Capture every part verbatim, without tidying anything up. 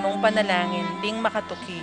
mung panalangin ding makatuki.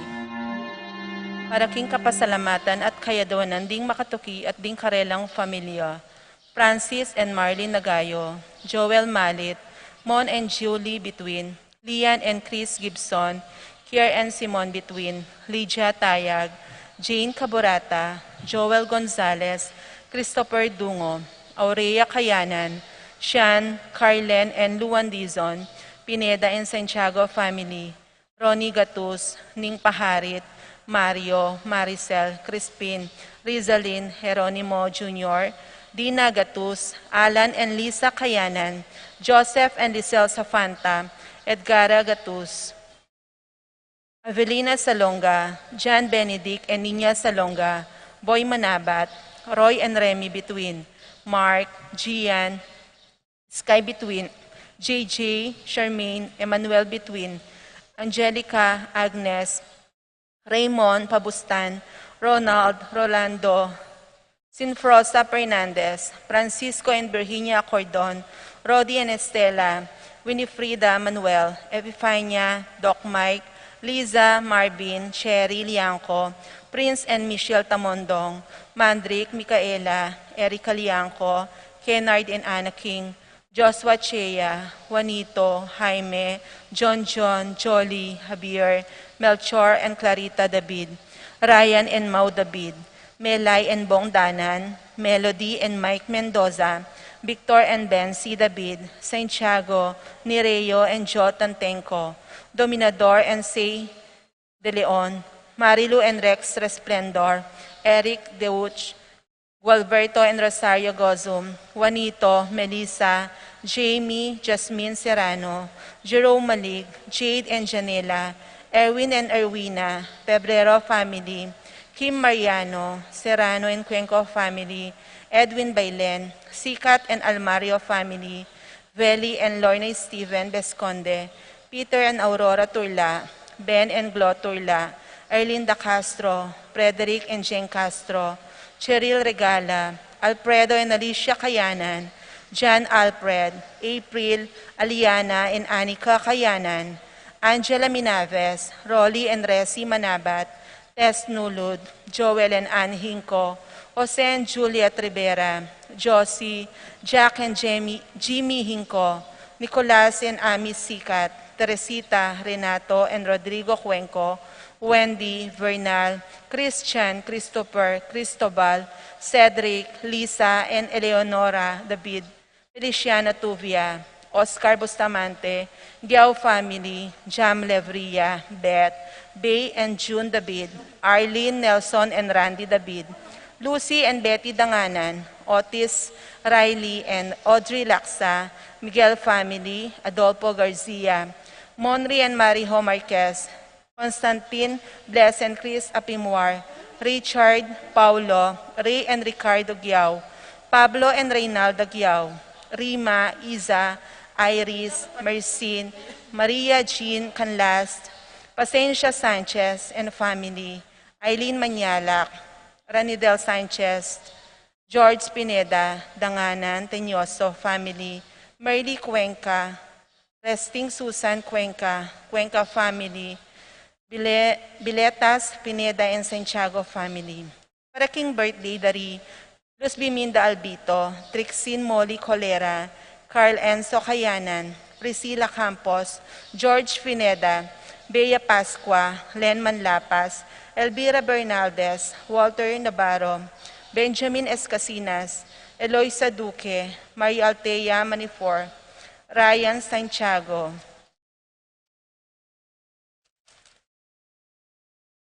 Para king kapasalamatan at kayadwanan ding makatuki at ding karelang familia, Francis and Marlene Nagayo, Joel Malit, Mon and Julie Bituin, Lian and Chris Gibson, Kier and Simon Bituin, Lydia Tayag, Jane Caburata, Joel Gonzalez, Christopher Dungo, Aurea Kayanan, Shan, Carlen and Luan Dizon, Pineda and Santiago family, Ronnie Gatus, Ning Paharit, Mario, Maricel, Crispin, Rizalin, Jeronimo Junior, Dina Gatus, Alan and Lisa Kayanan, Joseph and Lisel Safanta, Edgara Gatus, Avelina Salonga, John Benedict and Nina Salonga, Boy Manabat, Roy and Remy Bituin, Mark, Gian, Sky Bituin, J J, Charmaine, Emmanuel Bituin, Angelica, Agnes, Raymond Pabustan, Ronald, Rolando, Sinfrosa Fernandez, Francisco and Virginia Cordon, Rodi and Estela, Winifrida Manuel, Epifania, Doc Mike, Liza, Marvin, Cherry Lianco, Prince and Michelle Tamondong, Mandrick, Micaela, Erica Lianco, Kennard and Anna King, Joshua Chea, Juanito, Jaime, John John, Jolly, Javier, Melchor and Clarita David, Ryan and Mau David, Melay and Bong Danan, Melody and Mike Mendoza, Victor and Ben C. David, Santiago, Nireo and Joe Tantenco, Dominador and Say De Leon, Marilu and Rex Resplendor, Eric Deutsch, Gualberto and Rosario Gozum, Juanito, Melissa, Jamie, Jasmine Serrano, Jerome Malig, Jade and Janela, Erwin and Erwina, Pebrero family, Kim Mariano, Serrano and Cuenco family, Edwin Bailen, Sikat and Almario family, Veli and Lorna Steven Besconde, Peter and Aurora Turla, Ben and Glo Turla, Erlinda Castro, Frederick and Jane Castro, Cheryl Regala, Alfredo and Alicia Kayanan, John Alfred, April, Aliana and Anika Kayanan, Angela Minaves, Rolly and Resi Manabat, Tess Nulud, Joel and Ann Hinco, Jose and Juliet Rivera, Josie, Jack and Jamie, Jimmy Hinco, Nicolas and Ami Sikat, Teresita, Renato and Rodrigo Cuenco, Wendy, Vernal, Christian, Christopher, Cristobal, Cedric, Lisa and Eleonora David, Feliciana Tuvia, Oscar Bustamante, Giao family, Jam Levria, Beth, Bay and June David, Arlene, Nelson and Randy David, Lucy and Betty Danganan, Otis, Riley and Audrey Laksa, Miguel family, Adolfo Garcia, Monri and Marijo Marquez, Constantine, Bless and Chris Apimwar, Richard, Paulo, Ray and Ricardo Giao, Pablo and Reynalda Giao, Rima, Iza, Iris, Mercin, Maria Jean Canlast, Pasensia Sanchez and family, Eileen Manyalak, Ranidel Sanchez, George Pineda, Danganan, Tenyoso family, Merly Cuenca, Resting Susan Cuenca, Cuenca family, Bile-, Biletas, Pineda and Santiago family. Para king birthday da ri Luz Biminda Albito, Trixin Molly Colera, Carl Enzo Kayanan, Priscilla Campos, George Pineda, Bea Pascua, Len Manlapas, Elvira Bernaldez, Walter Navarro, Benjamin Escasinas, Eloisa Duque, Maria Althea Manifor, Ryan Santiago.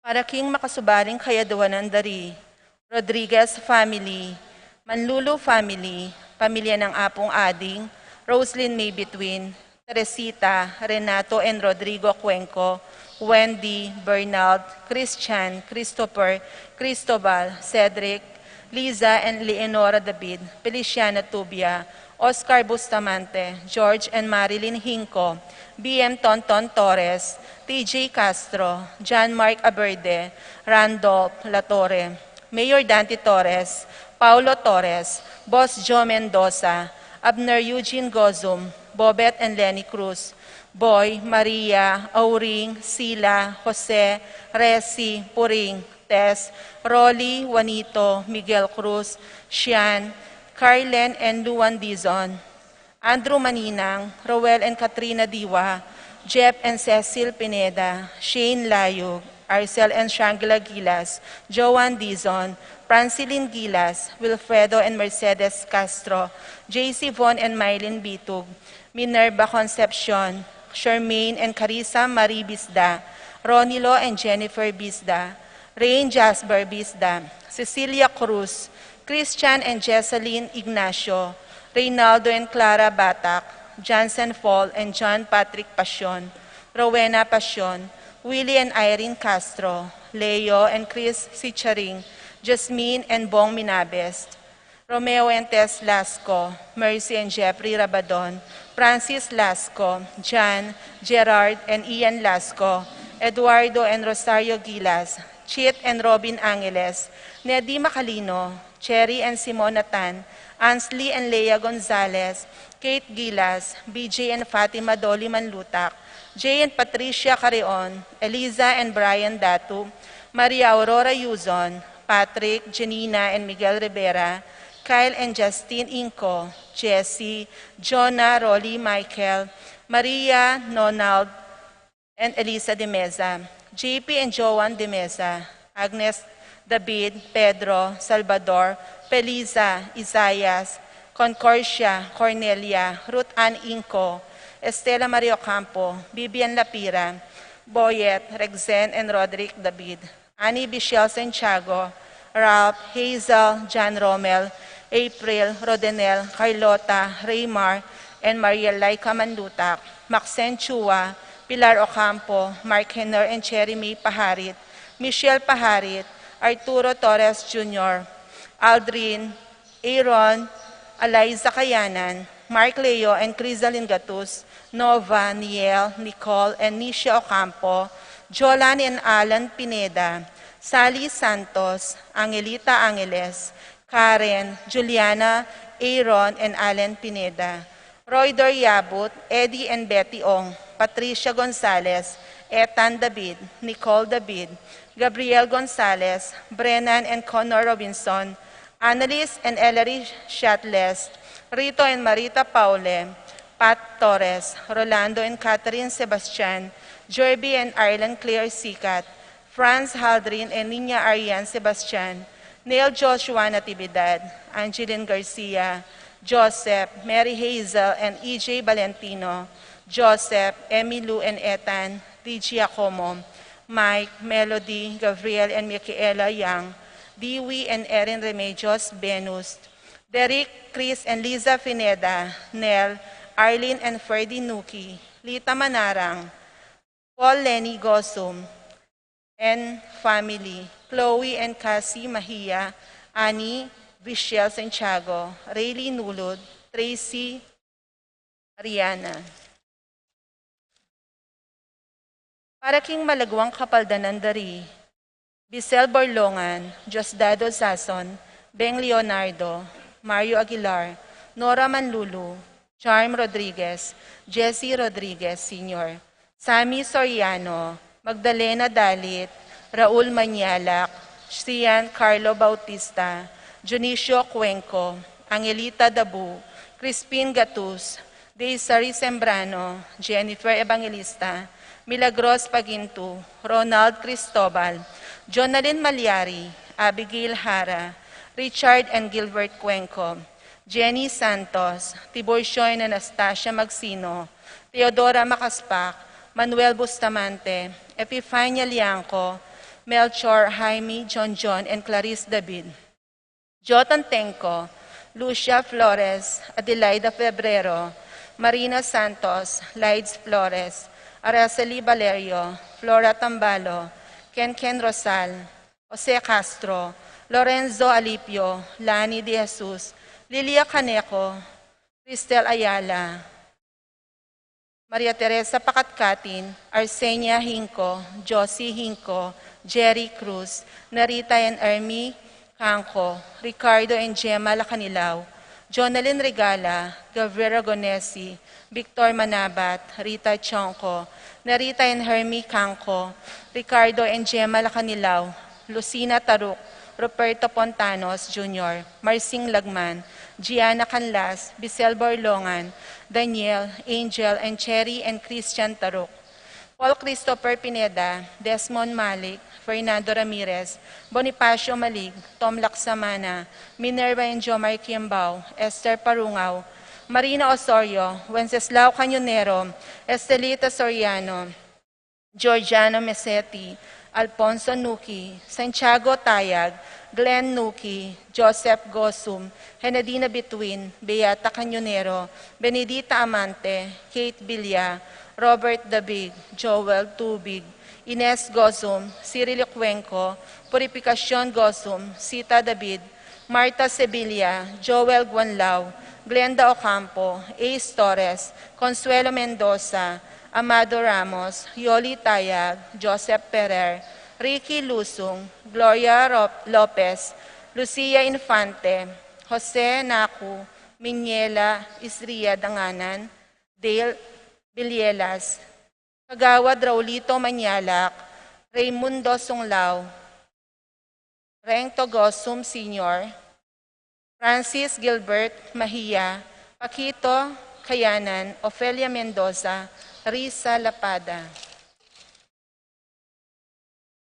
Para king makasubaling kayadwanan da ri Rodriguez family, Manlulu family, pamilya ng Apung Ading, Roslyn May Between, Teresita, Renato and Rodrigo Cuenco, Wendy, Bernald, Christian, Christopher, Cristobal, Cedric, Liza and Leonora David, Feliciana Tubia, Oscar Bustamante, George and Marilyn Hinco, B M Tonton Torres, T J Castro, John Mark Aberde, Randolph Latorre, Mayor Dante Torres, Paulo Torres, Boss Joe Mendoza, Abner Eugene Gozum, Bobet and Lenny Cruz, Boy, Maria, Auring, Sila, Jose, Resi, Puring, Tess, Rolly, Juanito, Miguel Cruz, Sian, Carlen and Luan Dizon, Andrew Maninang, Roel and Katrina Diwa, Jep and Cecil Pineda, Shane Layug, Arcel and Shangela Gilas, Joan Dizon, Francilin Gilas, Wilfredo and Mercedes Castro, J C Von and Mylene Bitug, Minerva Concepcion, Charmaine and Carissa Marie Bisda, Ronilo and Jennifer Bisda, Rain Jasper Bisda, Cecilia Cruz, Christian and Jesseline Ignacio, Reynaldo and Clara Batak, Jansen Fall and John Patrick Pasion, Rowena Pasion, Willie and Irene Castro, Leo and Chris Sicharing, Jasmine and Bong Minabes, Romeo and Tess Lasco, Mercy and Jeffrey Rabadon, Francis Lasco, Jan, Gerard and Ian Lasco, Eduardo and Rosario Gilas, Chit and Robin Angeles, Nedi Macalino, Cherry and Simona Tan, Ansley and Lea Gonzalez, Kate Gilas, B J and Fatima Dolly Manlutak, Jay and Patricia Carreon, Eliza and Brian Datu, Maria Aurora Yuzon, Patrick, Janina and Miguel Rivera, Kyle and Justine Inco, Jesse, Jonah, Rolly, Michael, Maria, Nonald, and Elisa de Meza, J P and Joan de Meza, Agnes, David, Pedro, Salvador, Felisa, Isaias, Concordia, Cornelia, Ruth Ann Inco, Estela Maria Ocampo, Vivian Lapira, Boyet, Rexen and Roderick David, Annie Bichelle Santiago, Ralph, Hazel, John Romel, April, Rodenel, Carlota, Raymar, and Maria Laika Manlutak, Maxen Chua, Pilar Ocampo, Mark Henner and Cherry May Paharit, Michelle Paharit, Arturo Torres Junior, Aldrin, Aaron, Eliza Kayanan, Mark Leo and Crizalin Gatus, Nova, Niel, Nicole, and Nisha Ocampo, Jolan and Alan Pineda, Sally Santos, Angelita Angeles, Karen, Juliana, Aaron, and Alan Pineda, Roy Doriabut, Eddie and Betty Ong, Patricia Gonzalez, Ethan David, Nicole David, Gabriel Gonzalez, Brennan and Connor Robinson, Annalise and Ellery Shatles, Rito and Marita Paule, Pat Torres, Rolando and Catherine Sebastian, Jerby and Arlen Claire Sicat, Franz Haldrin and Nina Arian Sebastian, Neil Joshua Natividad, Angeline Garcia, Joseph, Mary Hazel and E J Valentino, Joseph, Emmy Lou and Ethan, D G Acomo, Mike, Melody, Gabriel and Michaela Yang, Dewey and Erin Remedios Venus, Derek, Chris and Liza Pineda, Nel, Arlene and Ferdy Nuki, Lita Manarang, Paul Lenny Gosum, and family, Chloe and Cassie Mahia, Annie, Vishel Santiago, Rayleigh Nulud, Tracy, Mariana. Para king malaguang kapaldanan da ri Bisel Borlongan, Diosdado Sason, Beng Leonardo, Mario Aguilar, Nora Manlulu, Charm Rodriguez, Jesse Rodriguez Senior, Sammy Soriano, Magdalena Dalit, Raul Mañalak, Sian Carlo Bautista, Dionisio Cuenco, Angelita Dabu, Crispin Gatus, Daisari Sembrano, Jennifer Evangelista, Milagros Pagintu, Ronald Cristobal, Jonalyn Malyari, Abigail Hara, Richard and Gilbert Cuenco, Jenny Santos, Tiburcio and Anastasia Magsino, Teodora Macaspac, Manuel Bustamante, Epifania Liangco, Melchor, Jaime, John John, and Clarice David, Jotan Tengco, Lucia Flores, Adelaida Febrero, Marina Santos, Lides Flores, Araceli Valerio, Flora Tambalo, Ken Ken Rosal, Jose Castro, Lorenzo Alipio, Lani De Jesus, Lilia Caneco, Cristel Ayala, Maria Teresa Pakatkatin, Arsenia Hinco, Josie Hinco, Jerry Cruz, Narita and Ermi Canco, Ricardo and Gemma Lacanilao, Jonalyn Regala, Gabriel Ragonesi, Victor Manabat, Rita Chonco, Nerita and Hermie Cangco, Ricardo and Gemma Lacanilao, Lucina Taruc, Ruperto Pontanos Junior, Marsing Lagman, Gianna Canlas, Bisel Borlongan, Daniel, Angel and Cherry and Christian Taruc, Paul Christopher Pineda, Desmond Malik, Fernando Ramirez, Bonifacio Malig, Tom Laksamana, Minerva and Jomar Kiambao, Esther Parungao, Marina Osorio, Wenceslao Cañonero, Estelita Soriano, Georgiano Meseti, Alfonso Nuki, Santiago Tayag, Glenn Nuki, Joseph Gosum, Henedina Bituin, Beata Cañonero, Benedita Amante, Kate Villa, Robert Dabig, Joel Tubig, Ines Gosum, Cyril Cuenco, Purificacion Gosum, Sita David, Martha Sevilla, Joel Guanlao, Glenda Ocampo, Ace Torres, Consuelo Mendoza, Amado Ramos, Yoli Tayag, Joseph Ferrer, Ricky Lusung, Gloria Ro- Lopez, Lucia Infante, Jose Naku, Miniela Isria Danganan, Dale Bilielas, Kagawad Raulito Manyalak, Raymundo Sunglao, Reng Togosum Senior, Francis Gilbert Mahia, Paquito Kayanan, Ofelia Mendoza, Risa Lapada.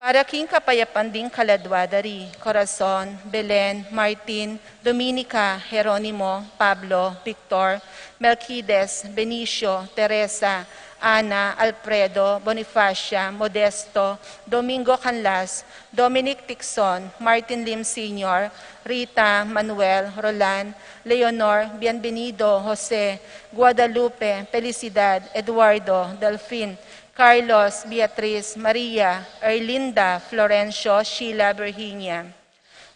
Para king kapayapan ding kaladwa da ri Corazon, Belen, Martin, Dominica, Jeronimo, Pablo, Victor, Melquides, Benicio, Teresa, Ana, Alfredo, Bonifacia, Modesto, Domingo Canlas, Dominic Tixon, Martin Lim Senior, Rita, Manuel, Roland, Leonor, Bienvenido, Jose, Guadalupe, Felicidad, Eduardo, Delfin, Carlos, Beatriz, Maria, Erlinda, Florencio, Sheila, Virginia,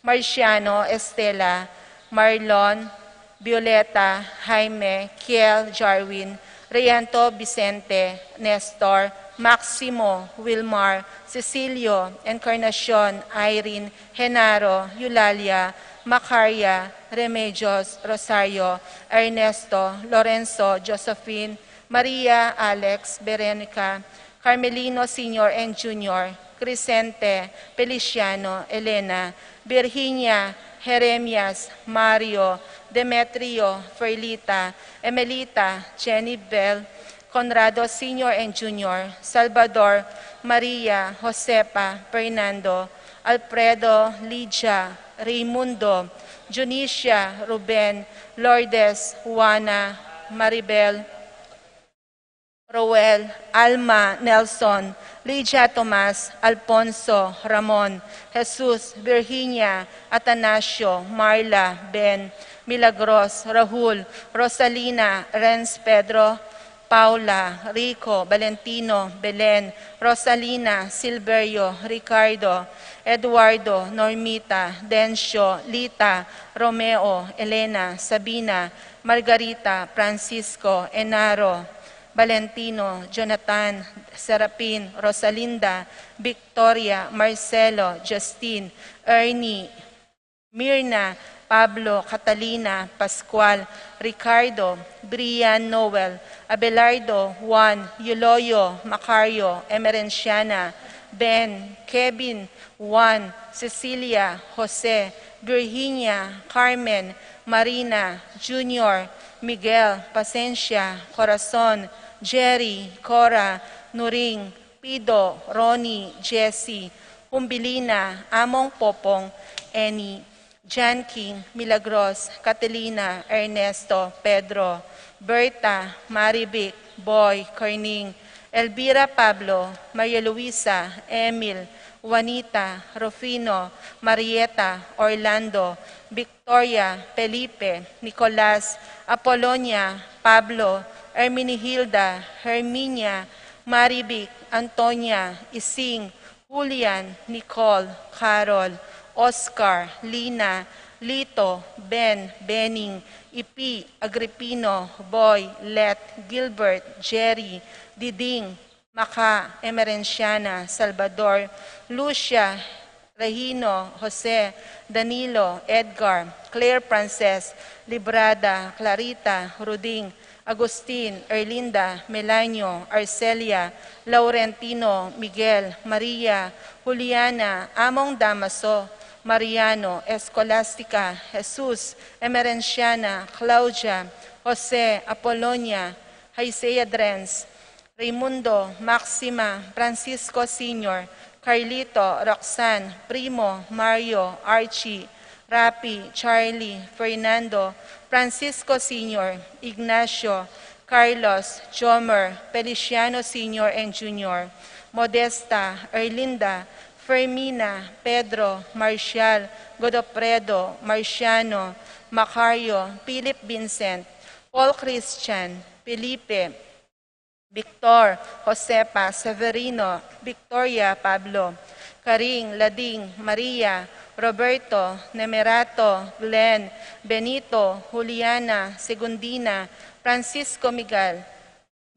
Marciano, Estela, Marlon, Violeta, Jaime, Kiel, Jarwin, Reyanto, Vicente, Nestor, Maximo, Wilmar, Cecilio, Encarnacion, Irene, Genaro, Eulalia, Macaria, Remedios, Rosario, Ernesto, Lorenzo, Josephine, Maria, Alex, Berenica, Carmelino Senior and Junior, Crescente, Feliciano, Elena, Virginia, Jeremias, Mario, Demetrio, Ferlita, Emelita, Jenny Bell, Conrado Senior and Junior, Salvador, Maria, Josefa, Fernando, Alfredo, Lydia, Raymundo, Junicia, Ruben, Lourdes, Juana, Maribel, Roel, Alma, Nelson, Lydia, Tomas, Alfonso, Ramon, Jesus, Virginia, Atanasio, Marla, Ben, Milagros, Rahul, Rosalina, Renz, Pedro, Paula, Rico, Valentino, Belen, Rosalina, Silverio, Ricardo, Eduardo, Normita, Dencio, Lita, Romeo, Elena, Sabina, Margarita, Francisco, Enaro, Valentino, Jonathan, Serapin, Rosalinda, Victoria, Marcelo, Justin, Ernie, Mirna, Pablo, Catalina, Pascual, Ricardo, Brian, Noel, Abelardo, Juan, Euloyo, Macario, Emerenciana, Ben, Kevin, Juan, Cecilia, Jose, Virginia, Carmen, Marina, Junior, Miguel, Pasencia, Corazon, Jerry, Cora, Nuring, Pido, Ronnie, Jessie, Humbilina, Among Popong, Annie, Jan King, Milagros, Catalina, Ernesto, Pedro, Berta, Marivic, Boy, Corning, Elvira, Pablo, Maria Luisa, Emil, Juanita, Rufino, Marieta, Orlando, Victoria, Felipe, Nicolas, Apolonia, Pablo, Herminihilda, Herminia, Marivic, Antonia, Ising, Julian, Nicole, Carol, Oscar, Lina, Lito, Ben, Bening, Ipi, Agripino, Boy, Let, Gilbert, Jerry, Diding, Maca, Emerenciana, Salvador, Lucia, Regino, Jose, Danilo, Edgar, Claire Frances, Librada, Clarita, Ruding, Agustin, Erlinda, Melanio, Arcelia, Laurentino, Miguel, Maria, Juliana, Among Damaso, Mariano, Escolastica, Jesus, Emerenciana, Claudia, Jose, Apolonia, Isaiah Drens, Raimundo, Maxima, Francisco Senior, Carlito, Roxanne, Primo, Mario, Archie, Rapi, Charlie, Fernando, Francisco Senior, Ignacio, Carlos, Jomer, Feliciano Senior and Junior, Modesta, Erlinda, Fermina, Pedro, Marcial, Godofredo, Marciano, Macario, Philip Vincent, Paul Christian, Felipe, Victor, Josefa, Severino, Victoria, Pablo, Karing, Lading, Maria, Roberto, Nemerato, Glenn, Benito, Juliana, Segundina, Francisco Miguel,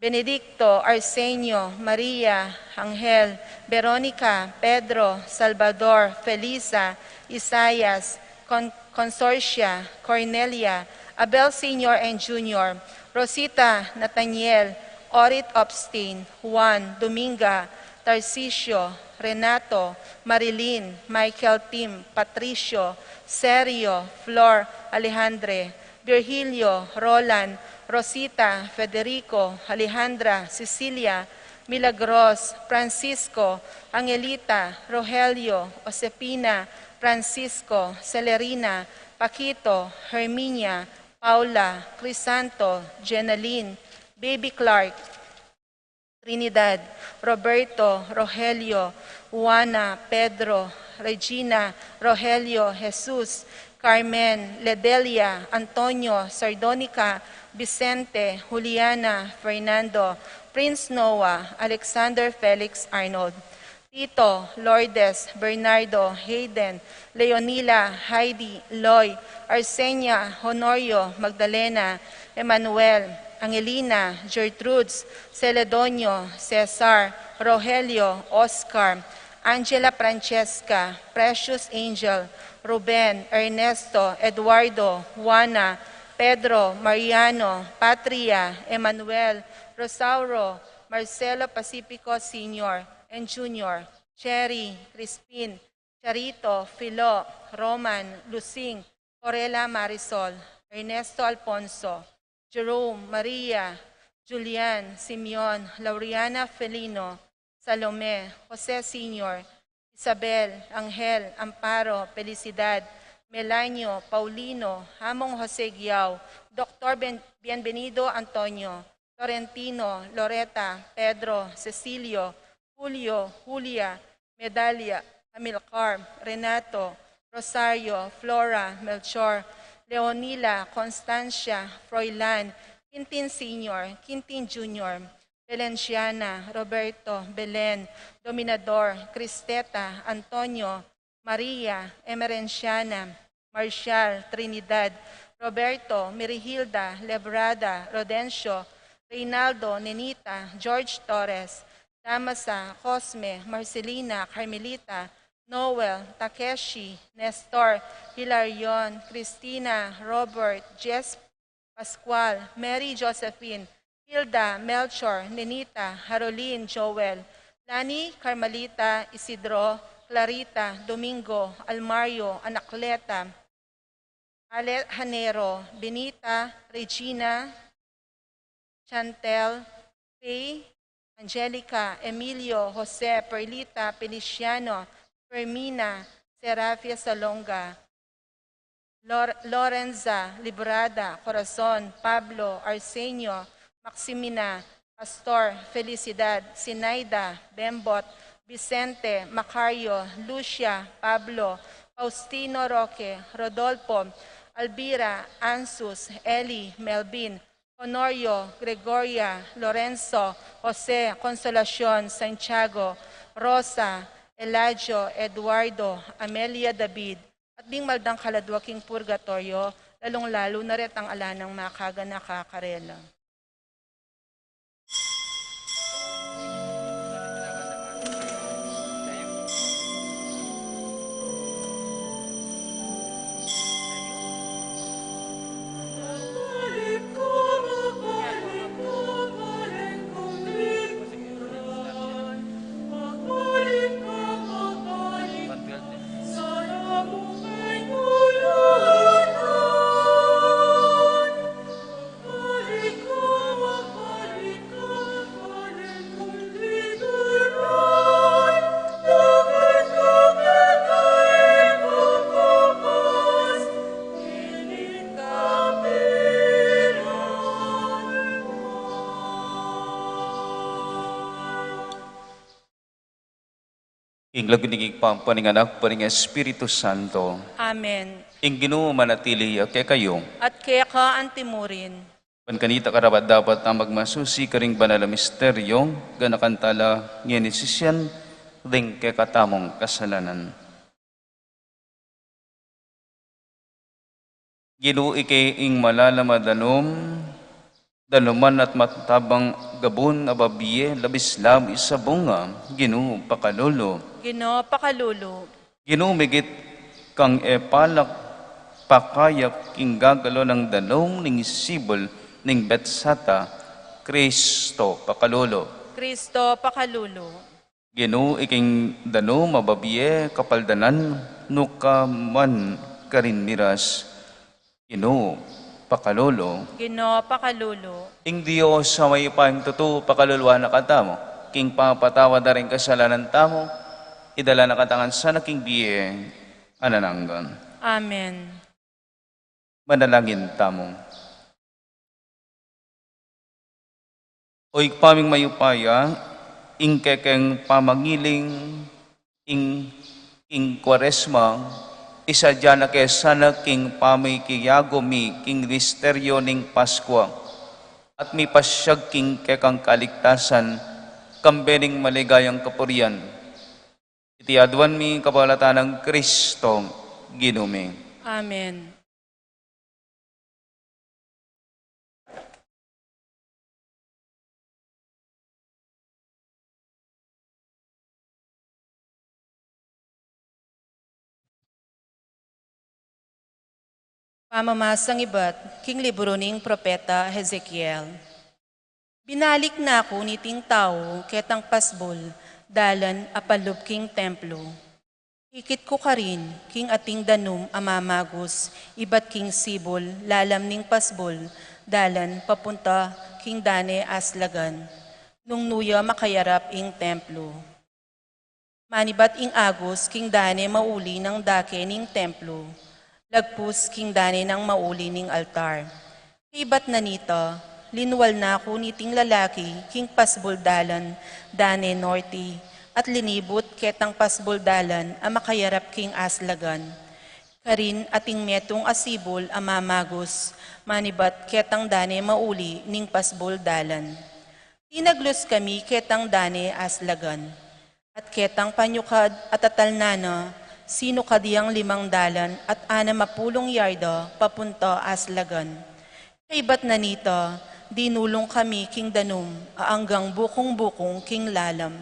Benedicto, Arsenio, Maria, Angel, Veronica, Pedro, Salvador, Felisa, Isaias, Con-, Consorcia, Cornelia, Abel Senior and Junior, Rosita, Nathaniel, Orit Opstain, Juan, Dominga, Tarcisio, Renato, Marilyn, Michael, Tim, Patricio, Sergio, Flor, Alejandre, Virgilio, Roland, Rosita, Federico, Alejandra, Cecilia, Milagros, Francisco, Angelita, Rogelio, Josefina, Francisco, Celerina, Paquito, Herminia, Paula, Crisanto, Jenaline, Baby Clark, Trinidad, Roberto, Rogelio, Juana, Pedro, Regina, Rogelio, Jesus, Carmen, Ledelia, Antonio, Sardonica, Vicente, Juliana, Fernando, Prince Noah, Alexander Felix Arnold, Tito, Lourdes, Bernardo, Hayden, Leonila, Heidi, Loy, Arsenia, Honorio, Magdalena, Emmanuel, Angelina, Gertrudes, Celedonio, Cesar, Rogelio, Oscar, Angela, Francesca, Precious, Angel, Ruben, Ernesto, Eduardo, Juana, Pedro, Mariano, Patria, Emmanuel, Rosauro, Marcelo, Pacifico Senior and Junior, Cherry, Crispin, Charito, Filo, Roman, Lusing, Corella, Marisol, Ernesto, Alfonso, Jerome, Maria, Julian, Simeon, Laureana, Felino, Salome, Jose Senior, Isabel, Angel, Amparo, Felicidad, Melanio, Paulino, Among Jose Guiao, Doctor Ben-, Bienvenido, Antonio, Florentino, Loreta, Pedro, Cecilio, Julio, Julia, Medalia, Amilcar, Renato, Rosario, Flora, Melchor, Leonila, Constancia, Froilan, Quintin Senior, Quintin Junior, Valenciana, Roberto, Belen, Dominador, Cristeta, Antonio, Maria, Emerenciana, Marcial, Trinidad, Roberto, Mirihilda, Lebrada, Rodencio, Reynaldo, Nenita, George Torres, Damasa, Cosme, Marcelina, Carmelita, Noel, Takeshi, Nestor, Hilarion, Cristina, Robert, Jess, Pascual, Mary Josephine, Hilda, Melchor, Nenita, Harolin, Joel, Lani, Carmelita, Isidro, Clarita, Domingo, Almario, Anacleta, Ale-, Hanero, Benita, Regina, Chantel, Faye, Angelica, Emilio, Jose, Perlita, Feliciano, Fermina, Serafia, Salonga, Lor-, Lorenza, Librada, Corazon, Pablo, Arsenio, Maximina, Pastor, Felicidad, Sinaida, Bembot, Vicente, Macario, Lucia, Pablo, Faustino, Roque, Rodolfo, Alvira, Ansus, Eli, Melvin, Honorio, Gregoria, Lorenzo, Jose, Consolacion, Santiago, Rosa, Eladio, Eduardo, Amelia, David, at ding maldang kaladwa king purgatoryo, lalung-lalu na retang ala nang makaganaka karela. Ing lagyu ning Ibpa, ampo ning Anak, ampo ning Espiritu Santo. Amen. Ing Ginu manatili ya kekayu. At keka antimurin. Ban kanita karapat-dapat a magmasusi karing banal a misteryo, ganakan tala ngeni sisian ding kekatamung kasalanan. Ginu, ika ing malalam a danum, danuman at matabang gabun a babie, labis-labis a bunga, Ginu, pakalulu. Ginu, pakalulu. Ginu, migit kang e palak pakaya king gagalu nang danum ning sibul ning Betsata, Kristo, pakalulu. Kristo, pakalulu. Ginu, ika ing danum a babie, kapaldanan, nuka man karin miras, Ginu, pakalulu. Ginu, pakalulu. Ing Dios a mayupayang tutu, pakaluluan na katamu, king pamapatawad da ring kasalanan tamu, idala na katamu ngan sana king bie alang angga. Amen. Manalangin tamu. O Ibpa ming mayupaya, ing kekeng pamangiling ing, ing Kuaresma, isadya na ke sana king pamikiyago mi king misteryo ning Paskua, at mipasyag king kekang kaligtasan, kambe ning maligayang kapurian. Iti aduan mi kapamilatan nang Kristo, Ginu mi. Amen. Pamamasang ibat king libru ning propeta Ezekiel. Binalik na ku niting tau ketang pasbul dalan a palub king templu. Ikit ku karin king ating danum a mamagus ibat king sibul lalam ning pasbul dalan papunta king dane aslagan, nung nu ya makayarap ing templu. Manibat ing agus king dane mauli nang dake ning templu, lagpus king dane nang mauli ning altar. Kaybat na nita, linwal na ku niting lalaki king pasbul dalan dane norte, at linibut ketang pasbul dalan a makayarap king aslagan. Karin ating metung a sibul a mamagus, manibat ketang dane mauli ning pasbul dalan. Tinaglus kami ketang dane aslagan. At ketang panyukad a tatalnan na, sinukad yang limang dalan at anam a pulung yarda papunta aslagan. Kaybat na nita, dinulung kami king danum a anggang bukung-bukung king lalam.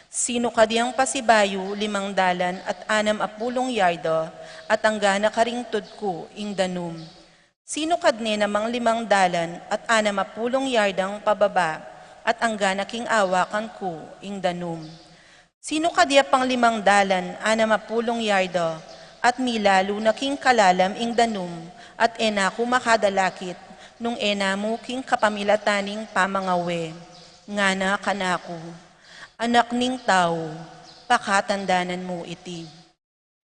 Sinukad yang pasibayu limang dalan at anam a pulung yarda at angga na karing tud ku ing danum. Sinukad ne namang limang dalan at anam a pulung yardang pababa, at angga na king awakan ku ing danum. Sinukad ya pang limang dalan anam a pulung yarda, at milalu na king kalalam ing danum, at e na ku makadalakit, nung e na mu king kapamilatan ning pamangawe. Ngana kanaku, Anak ning tau, pakatandanan mu iti.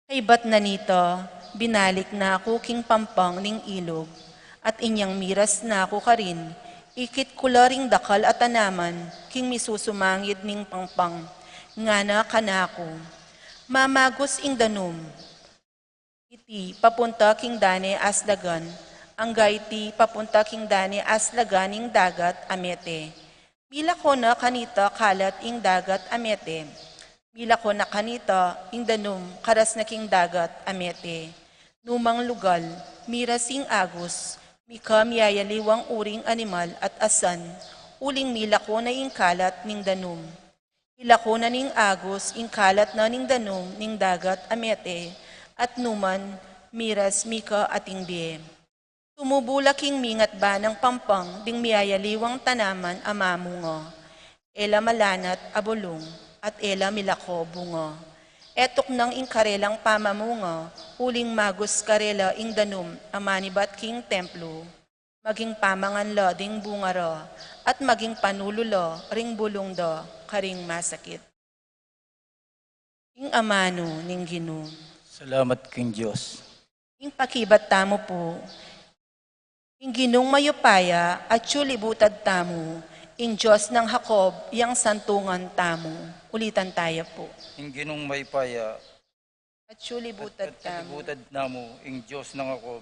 Kaybat na nita, binalik na ku king pampang ning ilug, at inyang miras na ku karin, ikit ku la ring dakal a tanaman king misusumangid ning pampang. Ngana kanaku, Mamagus ing danum iti papunta king dane aslagan, angga iti papunta king dane aslagan ning dagat a mete. Milako na kanita kalat ing dagat a mete. Milako na kanita ing danum karas na king dagat a mete. Numang lugal, miras ing agus, mika miyayaliwang uring animal at asan, uling milako na ing kalat ning danum. Ilako na ning agus ing kalat na ning danum ning dagat a mete, at numan miras mika ating bie. Tumubu la king mingat banang pampang ding miyayaliwang tanaman a mamunga. E la malanat a bulung, at e la milako bunga. E tuknang ing karelang pamamunga, uling magus karela ing danum a manibat king templu. Maging pamangan la ding bunga ra, at maging panulu la ring bulung da karing masakit. Ing amanu ning Ginu. Salamat king Dios. Ing pakibat tamu pu. Ing Ginung mayupaya atyu libutad tamu, Ing Dios nang Jacob, yang santungan tamu. Ulitan taya pu. Ing Ginung mayupaya, atyu libutad at tamu. Libutad namu, ing Dios nang Jacob,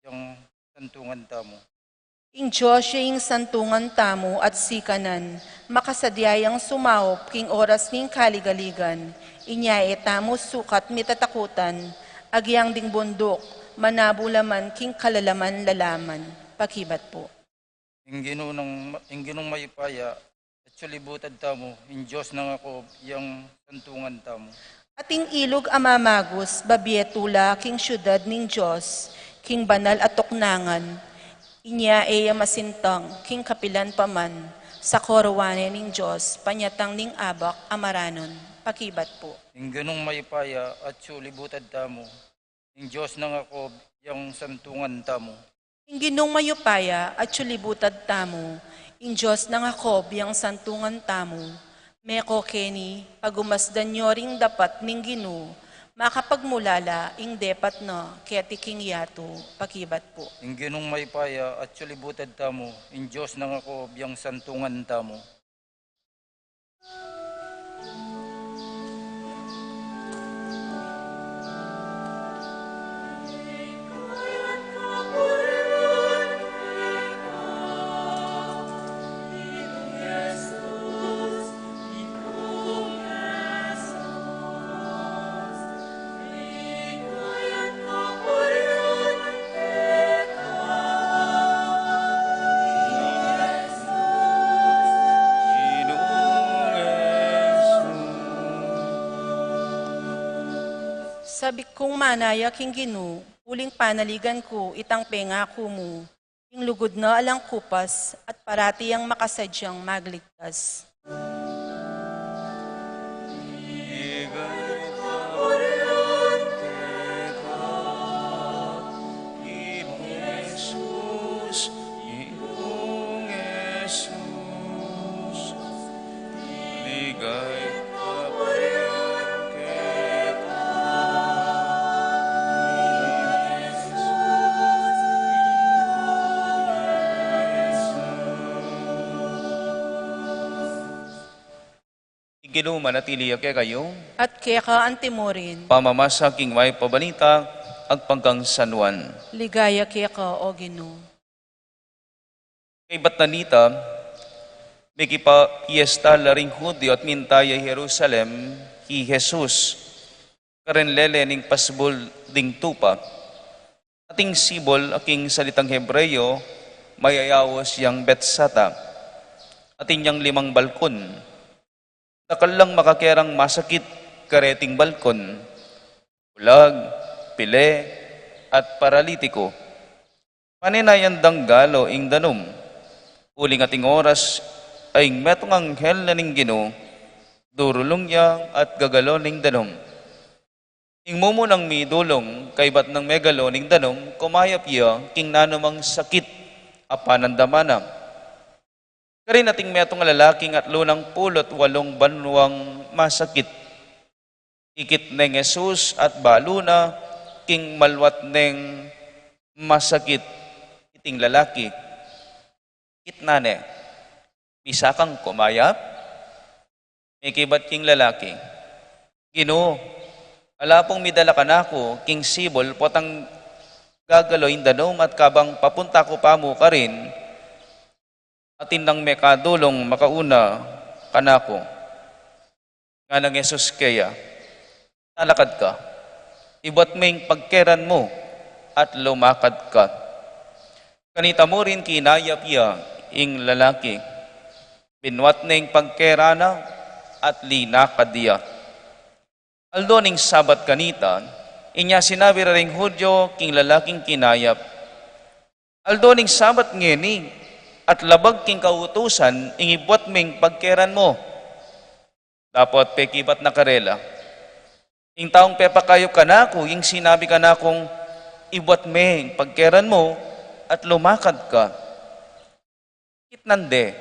yang santungan tamu. Ing Dios ya ing santungan tamu at sikanan, makasadya yang sumaup king oras ning kaligaligan, inya e tamu sukat mitatakutan, agyang ding bunduk, manabu la man king kalalaman-lalaman. Pakibat pu. Ing Ginu nang, ing Ginung mayupaya, atyu libutad tamu, ing Dios nang Jacob, yang santungan tamu. At ing ilug a mamagus, babie tula king siudad ning Dios, king banal a tuknangan, inya e ya masintang, king kapilan pa man, sa korowane ning Dios, panyatang ning abak a maranon. Pakibat pu. Ing Ginung mayupaya, atyu libutad tamu, ing Dios nang Jacob, yang santungan tamu. Ing Ginung mayupaya, atyu libutad tamu, ing Dios nang Jacob, yang santungan tamu. Meko keni, pagumasdan yo ring dapat ning Ginu, makapagmulala ing depat na keti king yatu. Pakibat pu. Ing Ginung mayupaya, atyu libutad tamu, ing Dios nang Jacob, yang santungan tamu. Sabik kung manaya king Ginu, uling panaligan ku itang pengaku mu, ing lugud na alang kupas at parati yang makasadyang magligtas. Ligaya at kapurian keka. Ing Ginu manatili ya kekayu. At keka antimurin. Pamamasa king mayap a balita agpang kang San Juan. Ligaya keka, O Ginu. Kaybat na nita, mekipapiesta la ring Judio at minta ya Jerusalem i Jesus, karen lele ning pasbul ding tupa. Ating sibul a king salitang Hebreo, mayayaus yang Betsata. Atin yang limang balkon. Dakal lang makakerang masakit kareting balkon, bulag, pile, at paralitiko. Pane na yang dang galo ing danum. Uling ating oras a ing metung anghel na ning Ginu, durulung ya at gagalo ning danum. Ing mumunang midulung kaybat nang megalo ning danum, kumayap ya king nanumang sakit a panandaman na. Karin ating metung a lalaking atlu nang pulu't walung banwang masakit. Ikit neng Jesus at balu na king malwat neng masakit iting lalaki. Ikit na ne, "Bisa kang kumayap?" Mekibat king lalaki, "Ginu, ala pung midala kanaku king sibul potang gagalo ing danum at kabang papunta ku pa mu karin, atin nang mekadulung makauna kanaku." Ngana nang Jesus keya, "Talakad ka, ibat me ing pagkeran mu at lumakad ka." Kanita mu rin kinayap ya ing lalaki. Binwat ne ing pagkeran na at linakad ya. Aldo ning Sabat kanita, inya sinabi ra ring Judio king lalaking kinayap, "Aldo ning Sabat ngeni, at labag king kautusan ing ibuat me ing pagkeran mu." Dapot pekibat na karela, "Ing taung pepakayap kanaku, ing sinabi kanakung, 'Ibuat me ing pagkeran mu at lumakad ka.'" Ikit nande,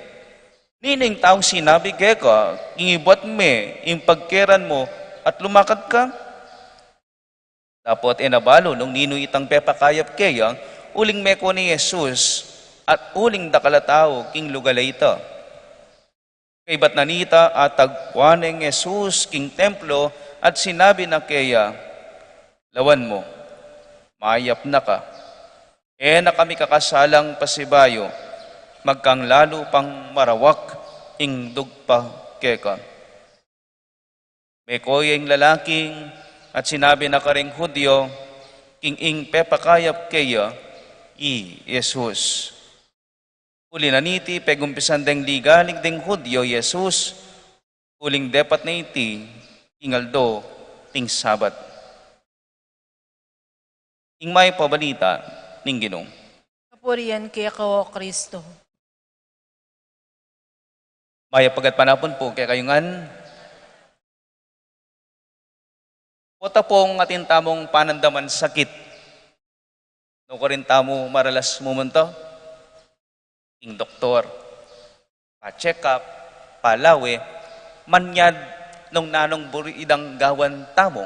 "Ninu ing taung sinabi keka, 'Ing ibuat me ing pagkeran mu at lumakad ka'?" Dapot e na balu nung ninu itang pepakayap keya, uling meko ne i Jesus at uling dakal a tau king lugal a ita. Kaybat na nita, atagpuan neng Jesus king templo at sinabi na keya, "Lawan mu, mayap na ka. E na kami kakasalang pasibayu, magkang lalu pang marawak ing dugpa keka." Meko ya ing lalaking at sinabi na kareng Judio, king ing pepakayap keya i Jesus. Uli na niti, pegumpisan deng ligalig ding Judio i Jesus, uling depat na iti ing aldo ding Sabat. Ing mayap a balita ning Ginu. Kapurian keka, O Kristo. Mayap a gatpanapun pu kekayu ngan. Pota pung atin tamung panandaman sakit, nukarin tamu maralas mumunta king doktor, pa-check up, palawe, manyad nung nanung buri dang gawan tamu,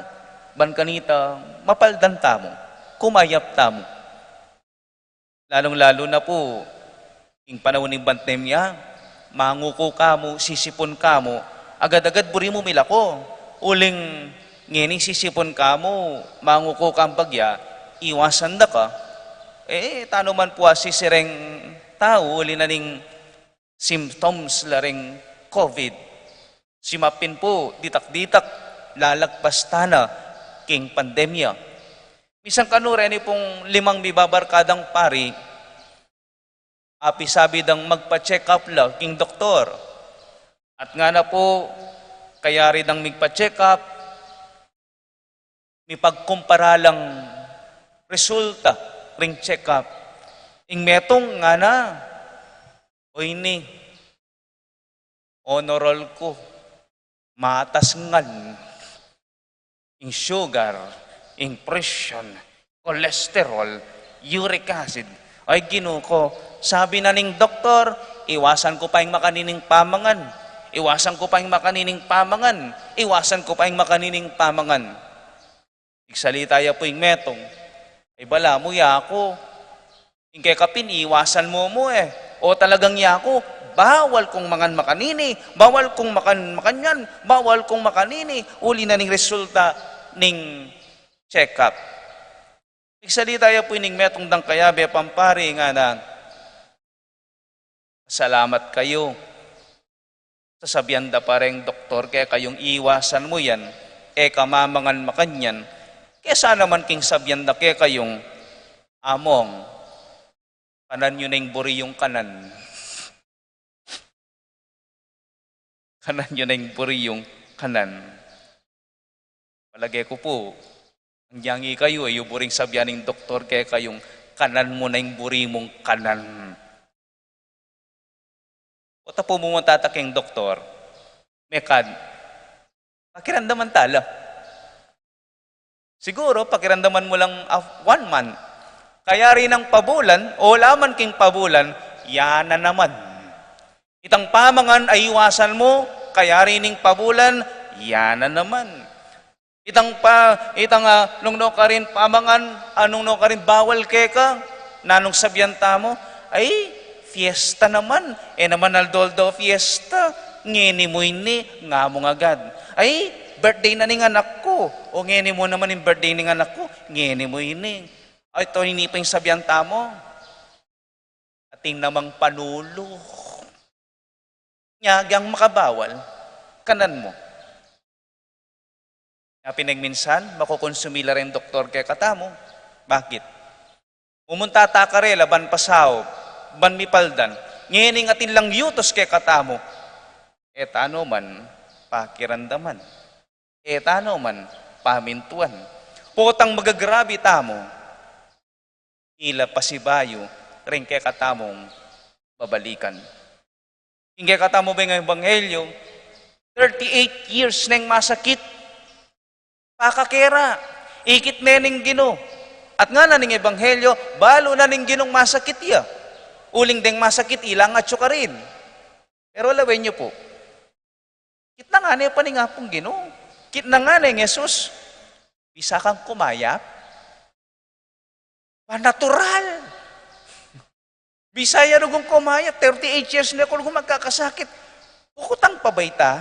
ban kanita mapaldan tamu, kumayap tamu. Lalung-lalu na pu ing panaun ning pandemya, manguku ka mu, sisipun ka mu, agad-agad buri mu milako. Uling ngeni sisipun ka mu, manguku kang bagya, iwasan da ka. E, tanu man pu asisireng tau, uli na ning symptoms la ring COVID. Simapin pu, ditak-ditak, lalagpas tana king pandemya. Misan kanu reni pung limang mibabarkadang pari, apisabi dang magpa-check up la king doktor. At ngana pu, kayari dang migpa-check up, mipagkumpara lang resulta ring check up. Ing metung ngana, "O ini, honor roll ku, matas ngan ing sugar, ing presyon, cholesterol, uric acid." Ay, Ginu ku, sabi na ning doktor, iwasan ku pa ing makanining pamangan. Iwasan ku pa ing makanining pamangan. Iwasan ku pa ing makanining pamangan. Pigsalita ya pu ing metung, "Ay, balamu yaku, ing keka pin iwasan mu mu e. O talagang yaku, bawal kung mangan makanini, bawal kung makan makanyan, bawal kung makanini." Uli na ning resulta ning check-up. Pigsalita ya pu ining metung dang kayabe pang pari, ngana, "Salamat kayu. Sasabian da pa reng doktor kekayung iwasan mu yan, e ka mamangan makanyan, kesa naman king sabian da kekayung, 'Among, kanan yu na ing buri yung kanan. Kanan yu na ing buri yung kanan.'" Palage ku pu, agyang ikayu, e yu buring sabian ning doktor kekayung, "Kanan mu na ing buri mung kanan." Pota pu mumunta ta king doktor, mekad, pakiramdaman ta la. Siguru, pakiramdaman mu lang, ah, one month. Kayari nang pabulan, o laman king pabulan, ya na naman. Itang pamangan a iwasan mu, kayari ning pabulan, ya na naman. Itang pa, itang, ah, nung nukarin pamangan, a nung nukarin bawal keka, nanung sabian tamu, "Ay, fiesta naman, e naman aldo-aldo fiesta, ngeni mu ini," nga mung agad. "Ay, birthday na ning anak ku, o ngeni mu naman ing birthday ning anak ku, ngeni mu ini." Ay, ito ini pa ing sabian tamu. Atin namang panulu. Nya, agyang makabawal, kanan mu. Nya pin ing minsan, makukonsumi la reng doktor kekatamu. Bakit? Mumunta ta karela ban pasaup, ban mipaldan. Ngening atin lang yutus kekatamu. E tanu man pakiramdaman. E tanu man pamintuan. Potang magagrabi tamu, ila pasibayu ring kekatamung babalikan. Ing kekatamu beng ebanghelyo, thirty-eight years neng masakit. Pakakera, ikit ne ning Ginu. At ngana ning ebanghelyo, balu na ning Ginung masakit ya. Uling deng masakit, ila ngan atyu karin. Pero lawen yu pu, kitna ngane pa ning Apung Ginu. Kitna ngane ning Jesus. Bisa kang kumayap? Pa natural. Bisa ya rugung kumayap, thirty-eight years ne ku rugung magkakasakit. Kukutang pa ba ita?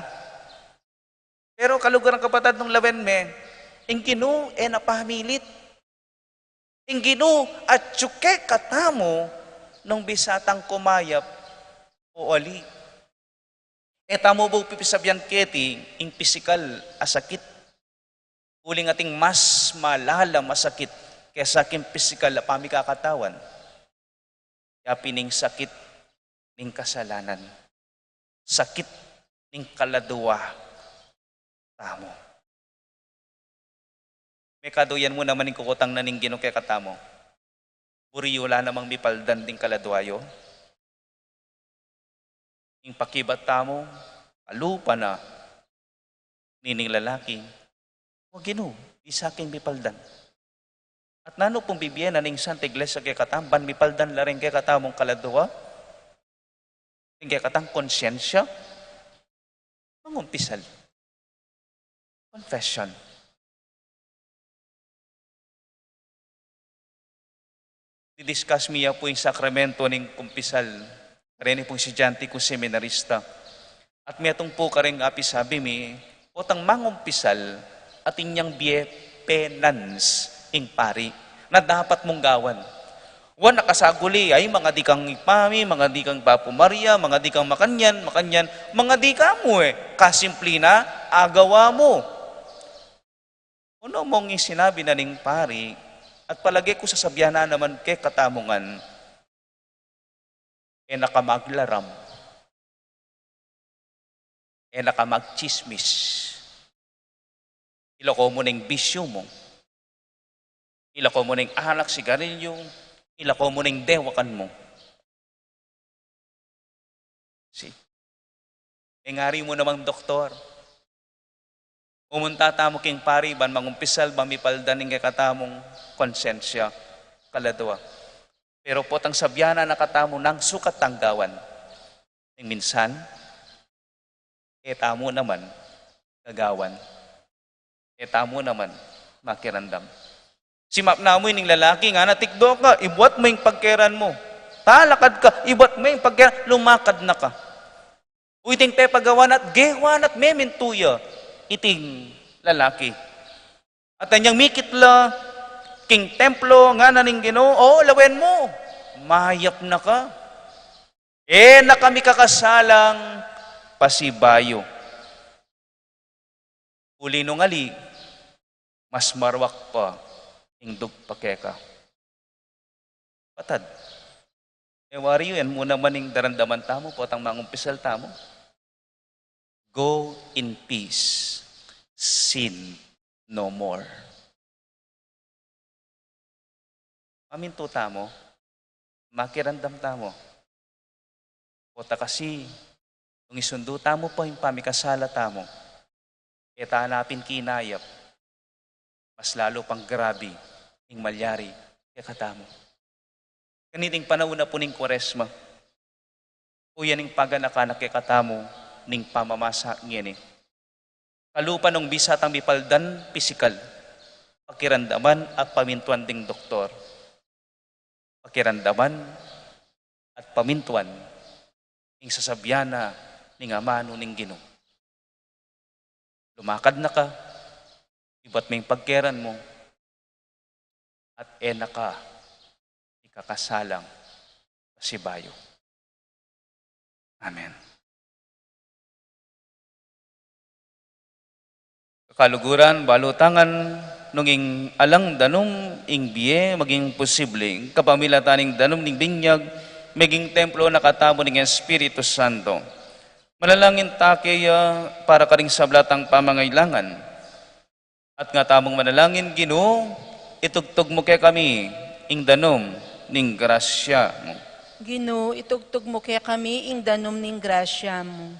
Pero kaluguran, kapatad, nung lawen me, ing Ginu e na pamilit. Ing Ginu atyu kekatamu nung bisa tang kumayap o ali. E tamu bu pipisabian keti ing pisikal a sakit. Uling atin mas malalam a sakit kesa king pisikal a pamikakatawan. Ya pin ing sakit ning kasalanan. Sakit ning kaladua tamu. Mekadu yan mu naman ing kukutang na ning Ginu kekatamu. Buri yu la namang mipaldan ding kaladua yu? Ing pakibat tamu, kalupa na nining lalaki, "O Ginu, bisa keng mipaldan." At nanu pung bibie na ning Santa Iglesia kekatamu, ban mipaldan la ring kekatamung kaladua, ring kekatang konsyensya? Mangumpisal. Confession. Didiscuss mi ya pu ing sakramento ning kumpisal karing pung estudyante kung seminarista. At metung pu karing apisabi mi, potang mangumpisal, atin yang bie penance ing pari na dapat mung gawan. Wan, nakasaguli, ay, mangadi kang Ipami, mangadi kang Bapu Maria, mangadi kang makanyan, makanyan, mangadi ka mu e, kasimpli na agawa mu. Unu mung isinabi na ning pari, at palage ku sasabian na naman kekatamu ngan, e na ka maglaram, e na ka magtsismis. Ilako mu na ing bisyu mu. Ilako mu na ing alak, sigarilyu. Ilako mu na ing dewakan mu. Si, e ngari mu namang doktor. Umunta tamu king pari ban mangumpisal, ban mipaldan ing kekatamung konsensya, kaladua. Pero potang sabian na katamu nang sukat tang gawan, ing minsan, e tamu naman gagawan. E tamu naman makiramdam. Simap na mu ining lalaki, ngana, "Tikdo ka, ibuat mu ing pagkeran mu. Talakad ka, ibuat mu ing pagkeran, lumakad na ka." Uy, iting pepagawan at gewan at memintu ya iting lalaki. At anyang mikit la king templo, ngana ning Ginu, "O, lawen mu, mayap na ka. E na ka mikakasalang pasibayu. Uli nung ali, mas marwak pa ing dugpa keka." Patad. E wari yu, yan mu naman ing daramdaman tamu potang mangumpisal tamu. Go in peace. Sin no more. Mamintu tamu, makiramdam tamu. Pota kasi, nung isundu tamu pa ing pamikasala tamu, e ta na pin kinayap, mas lalu pang grabe ing malyari kekatamu. Kaniting panaun na pu ning Kuaresma, uyan ing paganakan na kekatamu ning pamamasa ngeni. Kalupa nung bisa tang mipaldan pisikal, pakiramdaman at pamintuan ding doktor. Pakiramdaman at pamintuan ing sasabian na ning amanu ning Ginu. Lumakad na ka, ibat me ing pagkeran mu, at e na ka ikakasalang pasibayu. Amen. Kaluguran, balu tang nung ing alang danum ing bie maging posible, kapamilatan ning danum ning binyag, maging templo na katamu ning Espiritu Santo. Manalangin ta kaya para karing sabla tang pamangailangan. At nga tamung manalangin, Ginu, itugtug mu kekami ing danum ning grasya mu. Ginu, itugtug mu kekami ing danum ning grasya mu.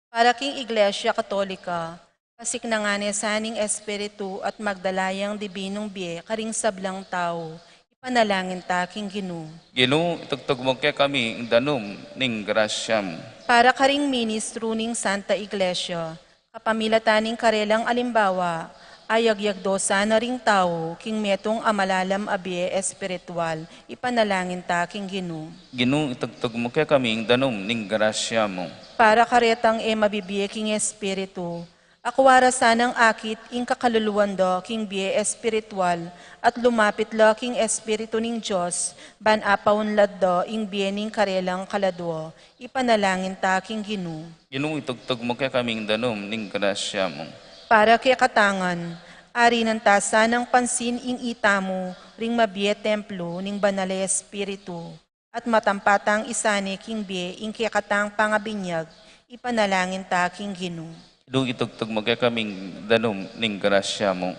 Para king Iglesia Katolika, pasiknangan ne sa ning Espiritu at magdala yang dibinung bie karing sablang tau, ipanalangin ta king Ginu. Ginu, itugtug mu kekami ing danum ning grasya mu. Para karing ministru ning Santa Iglesia, kapamilatan ning karelang alimbawa, Ayagyag do sana ring tau king metung a malalam a bie espiritual, ipanalangin ta king Ginu. Ginu, itugtug mu kekami ing danum ning grasya mu. Para karetang e mabibie king espiritu, akua ra sanang akit ing kakaluluan da king bie espiritual, at lumapit la king espiritu ning Dios, ban apaunlad da ing bie ning karelang kaladua, ipanalangin ta king Ginu. Ginu, itugtug mu kekami ing danum ning grasya mu. Para kekatang ngan, arinan ta sanang pansin ing ita mu ring mabie templo ning Banal a Espiritu, at matampa tang isane king bie ing kekatang pangabinyag, ipanalangin ta king Ginu. Ginu, itugtug mu kekami ing danum ning grasya mu.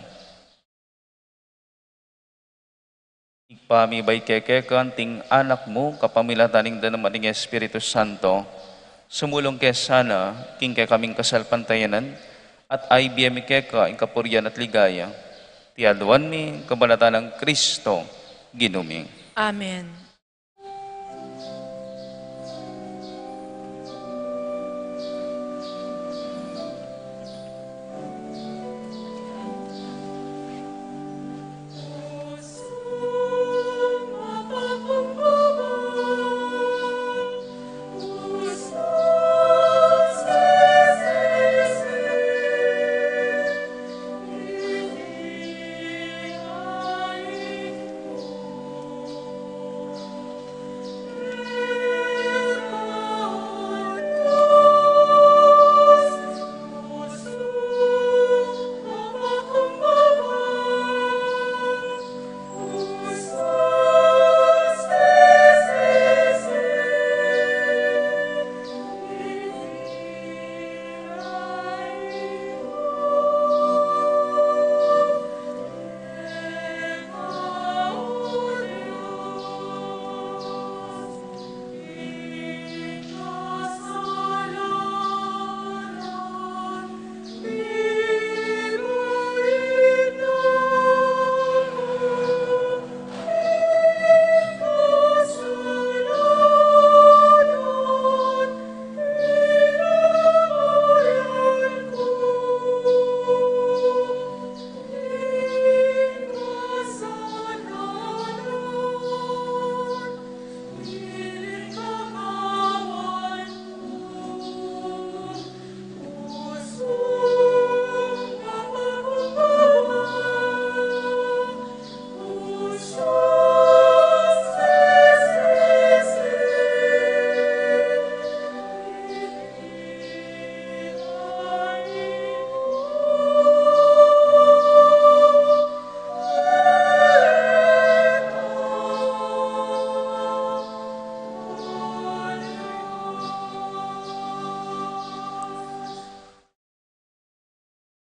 Ibpa mi, bayke keka anting Anak mu, kapamilatan ning danum at ning Espiritu Santo, sumulung ke sana king kekaming kasalpantayanan, at aibie mi keka ing kapurian at ligaya. Iti aduan mi kapamilatan nang Kristo, Ginu mi. Amen.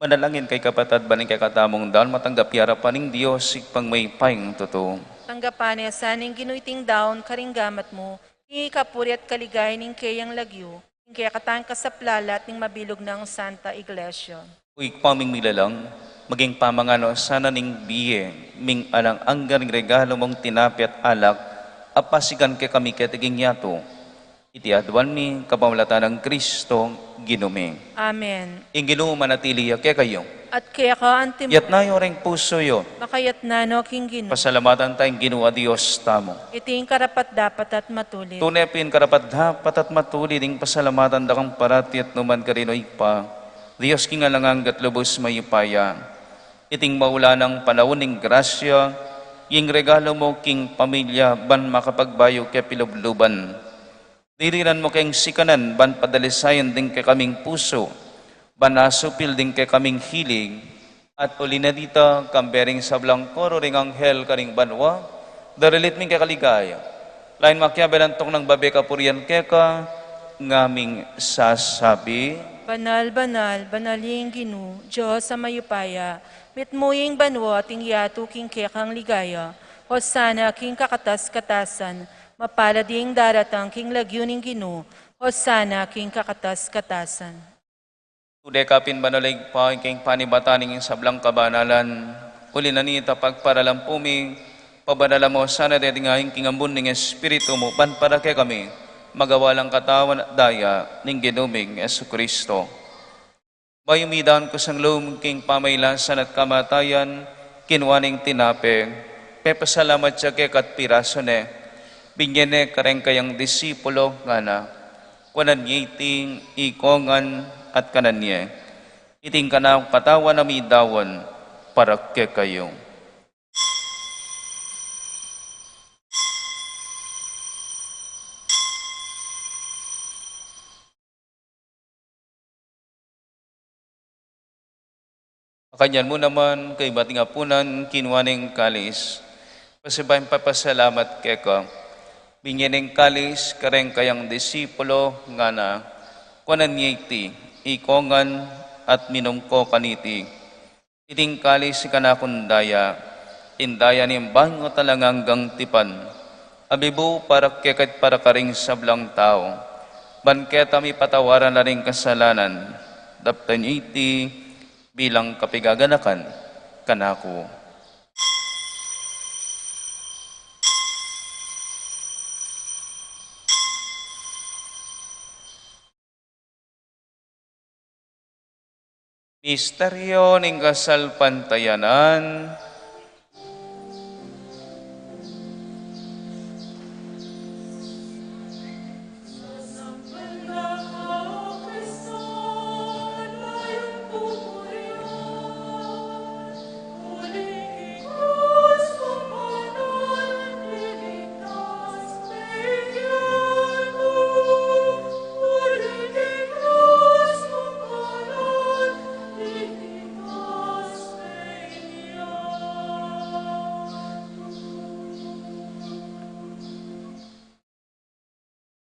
Manalangin kayu, kapatad, ban ing kekatamung daun matanggap ya king arapan ning Dios, Ibpang mayupayang tutu. Tanggapan na sa ning Ginu iting daun karing gamat mu, king ikapuri at kaligayan ning keyang lagyu, king kekatang kasaplalan at ning mabilug nang Santa Iglesia. O Ibpa ming milalang, maging pamanganu sana ning bie ming alang angga ring regalu mung tinape at alak, a pasigan kekami keti king yatu. Iti aduan mi kapamilatan nang Kristo, Ginu mi. Amen. Ing Ginu manatili ya kekayu. At keka antimu. Itas yu ring pusu yu. Makatas na no king Ginu. Pasalamatan ta ing Ginu a Dios tamu. Iti ing karapat-dapat at matulid. Tune pin karapat-dapat at matulid ing pasalamatan da kang parati at nukarin man, O Ibpa, Dios king alang angga at lubus mayupaya. Iting maulan a panaun ning grasya, ing regalu mu king pamilya ban makapagbayu keng pilubluban. Dirinan mu keng sikanan ban padalisayan ding kekaming pusu, ban asupil ding kekaming hilig, at uli na dita, kambe ring sablang koro ring anghel karing banua, daralit mi ing keka ligaya. Lain makiabe lantung nang babie kapurian keka, ngaming sasabi: Banal, banal, banal ing Ginu, Dios a mayupaya, mitmu ing banua at ing yatu king kekang ligaya. Hosana king kakatas-katasan, mapalad ing daratang king lagyu ning Ginu, Hosana king kakatas-katasan. Tutu ka pin banal, Ibpa, ing panibatan ning sablang kabanalan. Uli na nita, pagparalampu mi, pabanalan mu sana deti ngan king ambun ning Espiritu mu, ban para kekami magawa lang katawan at daya ning Ginu ming Jesucristo. Bayu midaun kusang lub king pamailasan at kamatayan, kinua neng tinape, pepasalamat ya keka at pirasu ne, binie ne kareng kayang disipulo, ngana: Kuanan ye iti, ikong ngan, at kanan ye. Iti ing kanakung katawan a midaun para kekayu. Makanyan mu naman, kaybat ning apunan, kinua neng kalis, pasibayu ing pepasalamat keka, binie neng kalis kareng kayang disipulo, ngana: Kuanan ye iti, ikong ngan, at minum ko kaniti. Iti ing kalis ning kanakung daya, ing daya ning bayu at alang anggang tipan, a mibu para keka't para karing sablang tau, ban keta mipatawaran la ring kasalanan. Daptan ye iti bilang kapaganakan kanaku. Misteryo ning kasalpantayanan.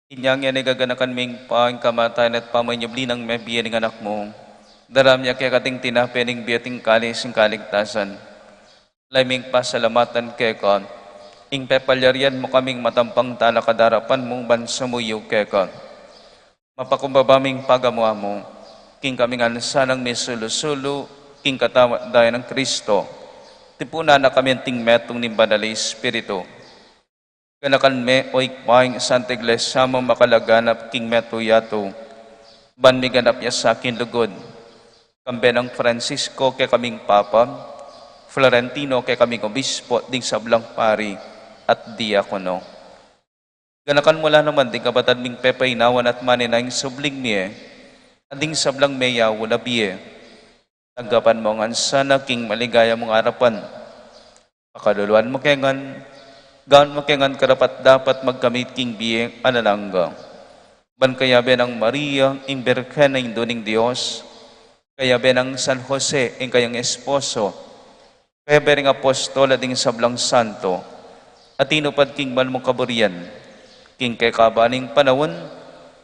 Inya ngeni gaganakan ming pa ing kamatayan at pamanyubli nang mebie ning Anak mu. Daralan mi keka iting tinape ning bie at ing kalis ning kaligtasan. Lalu ming pasalamatan keka ing pepalyarian mu kaming matampang talakad king arapan mu ban sumuyu keka. Mapakumbaba ming pagamu-amu king kami ngan sanang misulu-sulu king katawan at daya nang Kristo. Tipunan na kami anting metung ning Banal a Espiritu. Ganakan me, o Ibpa, ing Santa Iglesia mung makalaganap king metung yatu, ban miganap ya sa king lugud, kambe nang Francisco kekaming Papa, Florentino kekaming Obispo, ding sablang pari at diakono. Ganakan mu la naman ding kapatad ming pepainawan at manenaya king subling mie, at ding sablang meyauli na bie. Tanggapan mu ngan sana king maligaya mung arapan. Pakaluluan mu ke ngan, gawan mu ke ngan karapat-dapat magkamit king bie alang angga. Ban kayabe nang Maria, ing Birhen a Indu ning Dios, kayabe nang San Jose, ing kayang esposo, kayabe ring apostol at ding sablang santo a tinupad king banal mung kaburian, king kekaba ning panaun,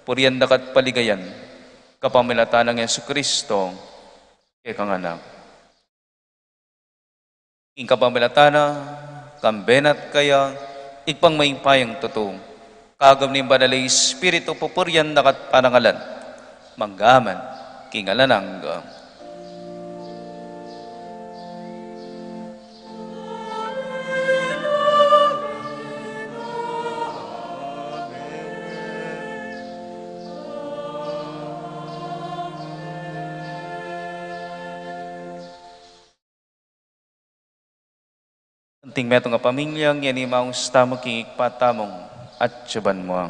purian da ka at paligayan, kapamilatan nang Jesucristo, kekang Anak. Ing kapamilatan na, kambe na at kaya, Ibpang mayupayang tutu, kagum ning Banal a Espiritu, pupurian da ka at parangalan, mangga man king alang angga. Anting metung a pamilya, ngeni maus tamu king Ibpa tamung atsu banua.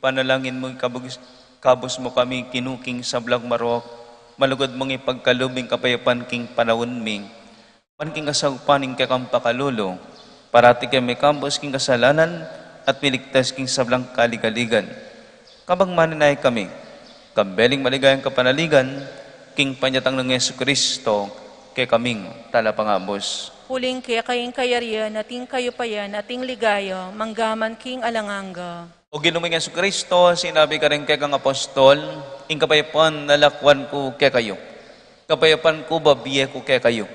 Panalangin mu, ikabus, kabus mu kami, Ginu, king sablang marok, malugud mung ipagkalub ing kapayapan king panaun mi. Ban king kasaupan ning kekang pakalulu, parati keng mikabus king kasalanan at miligtas king sablang kaligaligan. Kabang manenaya kami, kambe ning maligayang kapanaligan, king panyatang nang Jesucristo, kekaming talapangabus. Uling keka ing kayarian, at ing kayupayan, at ing ligaya, mangga man king alang angga. O Ginu ming Jesucristo, sinabi mu karing kekang apostol, ing kapayapan lakwan ku kekayu, kapayapan ku bibie ku kekayu.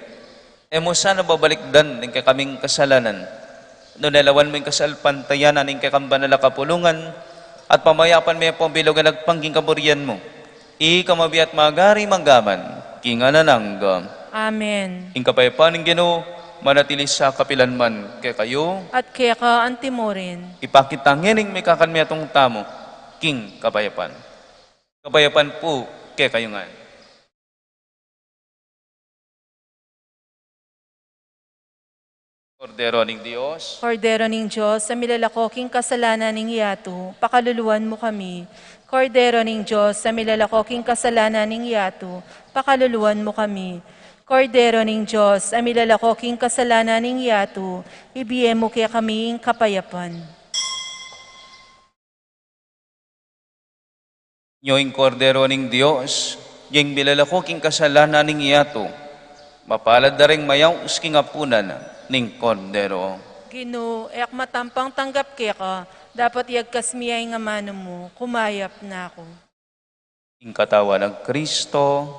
E mu sana babalikdan ing kekaming kasalanan, nune lawan mu ing kasalpantayanan ning kekang banal a kapulungan, at pamayapan me pung bilug a agpang king kaburian mu. Ika a mabie at magari mangga man king alang angga. Amen. Ing kapayapan ning Ginu manatili sa kapilan man kekayu. At keka antimurin. Ipakit ta ngeni ing mikakanmetung tamu king kapayapan. Kapayapan pu kekayu ngan. Kordero ning Dios. Kordero ning Dios, a milalako king kasalanan ning yatu, pakaluluan mu kami. Kordero ning Dios, a milalako king kasalanan ning yatu, pakaluluan mu kami. Kordero ning Dios, a milalako king kasalanan ning yatu, ibie mu kekami ing kapayapan. Nyo ing Kordero ning Dios, yang milalako king kasalanan ning yatu. Mapalad da ring mayaus king apunan ning Kordero. Ginu, e ku matampang tanggap keka, dapot iyagkas mu ya ing amanu mu, kumayap na ku. Ing katawan nang Kristo.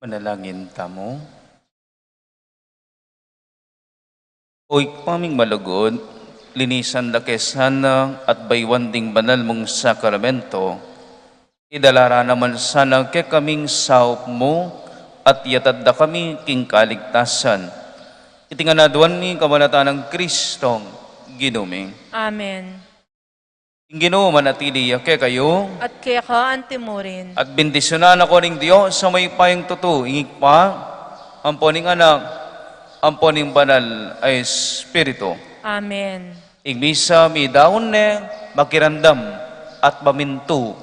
Panalangin tamu. O Ibpa ming malugud, linisan da ke sana at baywan ding banal mung sakramento. Idala ra naman sana kekaming saup mu at yatad da kami king kaligtasan. Iti ngan aduan mi kapamilatan nang Kristong Ginu mi. Amen. Ing Ginu manatili ya kekayu. At keka antimurin. At bendisyunan na kayu ning Dios a mayupayang tutu, ing Ibpa, ampo ning Anak, ampo ning Banal a Espiritu. Amen. Ing misa midaun ne, makiramdam at mamintu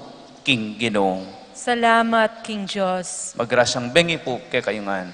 king Ginu. Salamat king Dios. Magrasang bengi pu kekayu ngan.